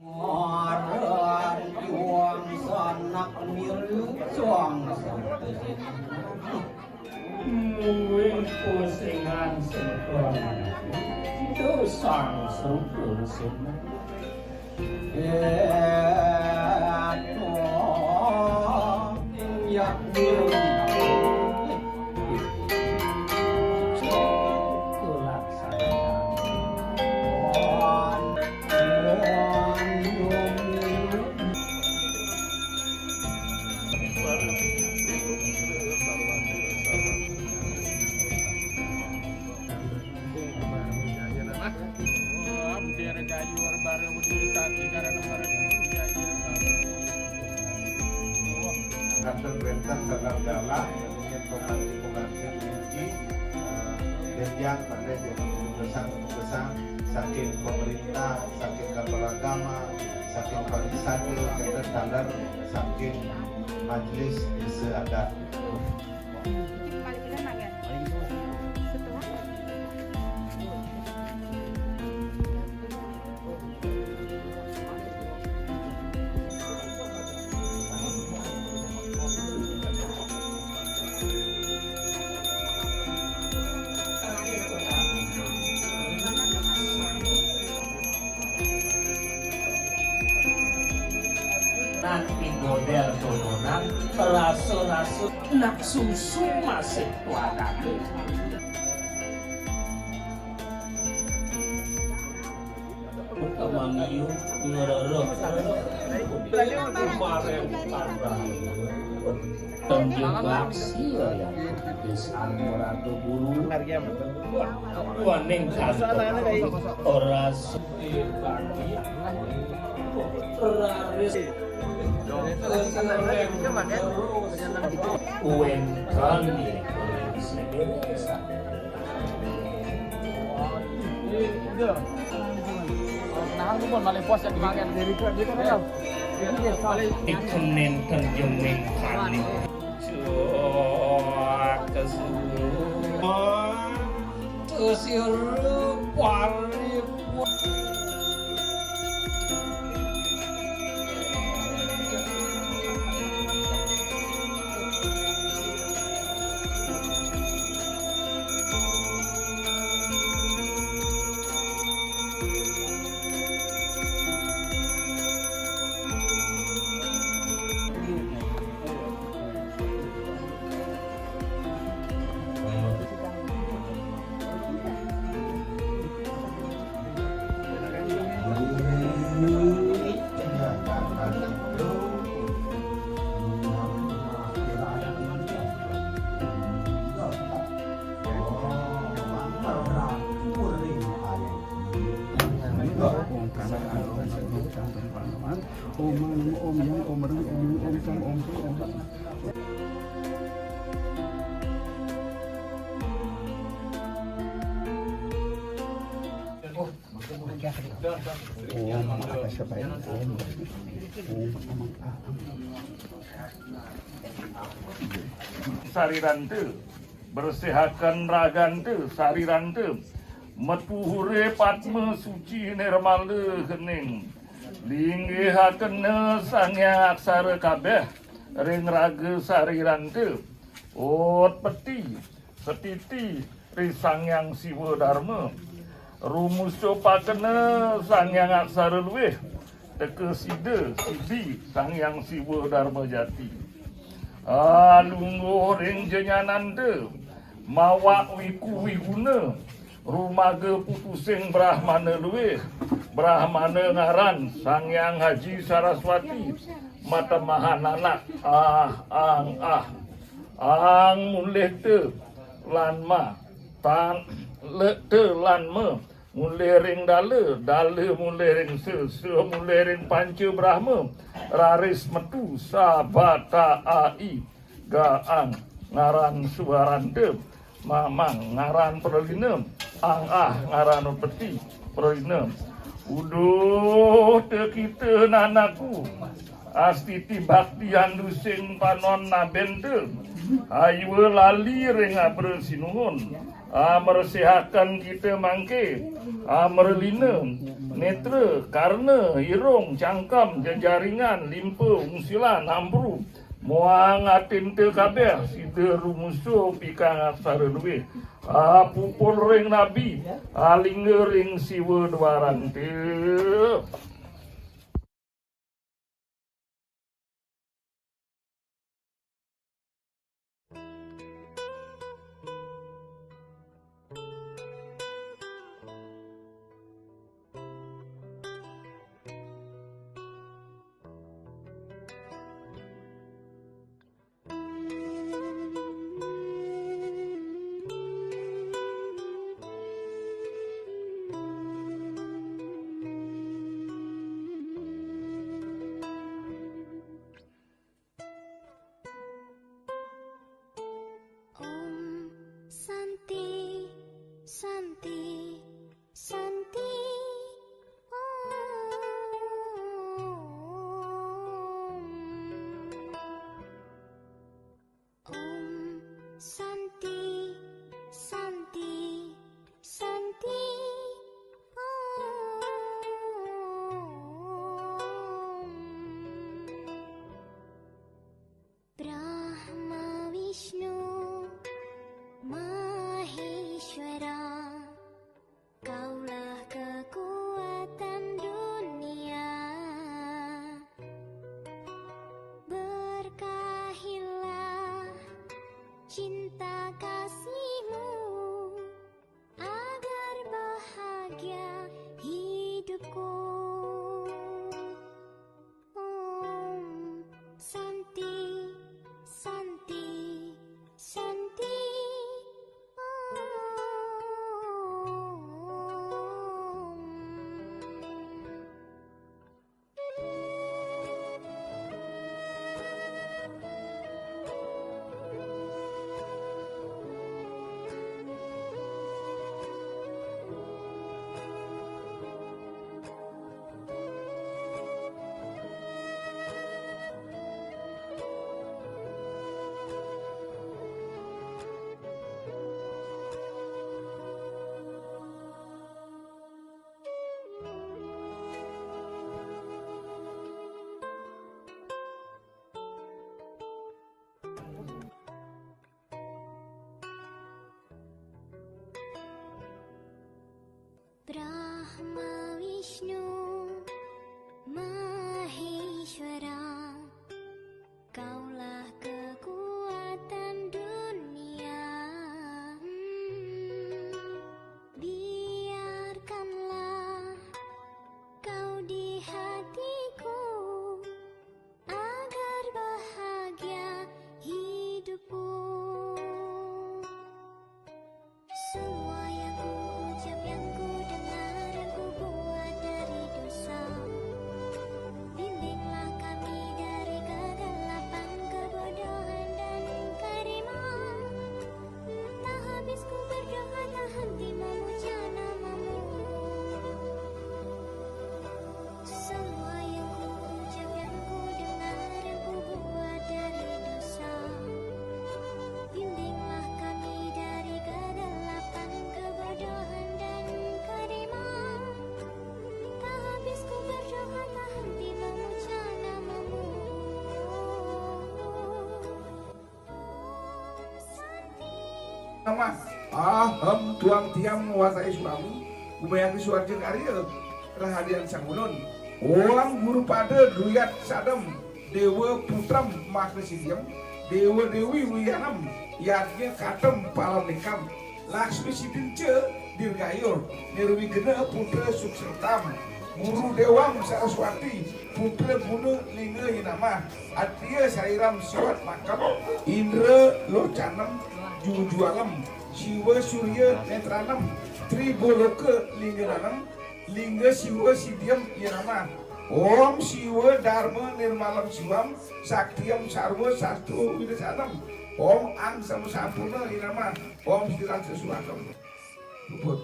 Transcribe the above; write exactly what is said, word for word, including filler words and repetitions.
Ngaran juang sanak milu juang sanak. Mungguing pusingan sempurna. Dosang sempurna. Eh, yak milu. Kantor wénten dalam dalam, mungkin pengantin-pengantin inti, eh, dan yang pada yang besar besar saking pemerintah, saking kantor agama, saking parisade, kita standar saking majelis desa adat. Nanti model turunan, rasul-rasul nak susu masih tuanan. Kamaniu ngerereh. Kemarin tanggal Tanjung Baksi ya. Desa Murado Guru. Waning kantor ora sepi. Raris. Wénten. Nah, lu pun maling pos yang dimakan. Ikenen terjemeng panik. Cuak kesurupan. Tersiru paripun. Om Yang, Om Reng, Om Yang, Om Sang, Om Sang. Om apa siapa ya? Om. Om. Sariranta, bersihaken raganta, sariranta, metuhure padma suci nirmala hening, linggihaken Sang Hyang Aksara kabeh ring raga sariranta, utpeti, setiti, ri Sang Hyang Siwa Darma. Rumusupaken Sang Hyang Aksara luih, teka sida, sidi Sang Hyang Siwa Darma Jati. Alungguh ring jenyananta, mawak wiku wiguna, rumaga putusing Brahmana luih, Brahmana ngaran Sang Hyang Haji Saraswati, matemahan anak, ah, ang, ah. Ang mulih ta lan ma, tan, le, ta lan ma, mulih ring dala, dala mulih ring sa, sa mulih ring Panca Brahma, raris metu sabata ai, gaang ngaran Suaranta, mamang ngaran Pralina, ang ah ngaran Upeti, Pralina. Uduh ta kita nanakku. Astiti bakti andu sing panon nabenta. Ayua lali ring abra sinuhun. Amresihaken kita mangke. Amrelina. Netra, karna, irung, cangkem, jejaringan, limpa, ungsilan, ampru, muang atinta kabeh sida rumusa pikangaksara luih. Apupul ring nabi, alingga ring Siwa Dwaranta. Om Santi, Santi, Santi. Om. Om Santi, Santi, Santi. Om. Brahma Vishnu Maheshwara, kaulah kekuatan dunia. Berkahilah cinta kasihmu agar bahagia hidupku. Om Santi, Santi, Santi. Om. Brahma Vishnu Maheshwara, kaulah kekuatan dunia. Hmm, biarkanlah kau di hatiku agar bahagia hidupku. Semua yang ku ucap, yang ku dengar, yang ku buat dari dosa, bimbinglah kami dari kegelapan, kebodohan, dan keriman. Tak habis ku berdoa, tak henti memuja nama-Mu. Semua yang ku ucap, yang ku dengar, yang ku buat dari dosa, bimbinglah kami dari kegelapan, kebodohan, dan keriman. Tak habis ku berdoa, tak henti memuja nama-Mu. Om Santi. Namah. Aham tuang tiang wasai sulami, umayang suarja karya rahadian sangunun. Om Guru Pada Duyat Sadam, Dewa Putram Maka Sidiem, Dewa Dewi Wiyanam, Yadnya Katem Palam Ningkam, Laksmi Sidinca Dirgayur, Nirwigena Putra Suksertam, Guru Dewang Saraswati, Putra Guna Lingga Yinamah, Atria Sairam Siwat Makam, Indra Locanam Jujualem, Siwa Surya Netranem, Triboloka Linggananam, Lingga Siwa Sidiem Yinamah. Om Siwa Dharma Nirmalam Siwam, Saktiem Sarwa Sastro Widasanam. Om Ang Sama Sampurna Yinamah. Om Sirang Sesuakam. Luput.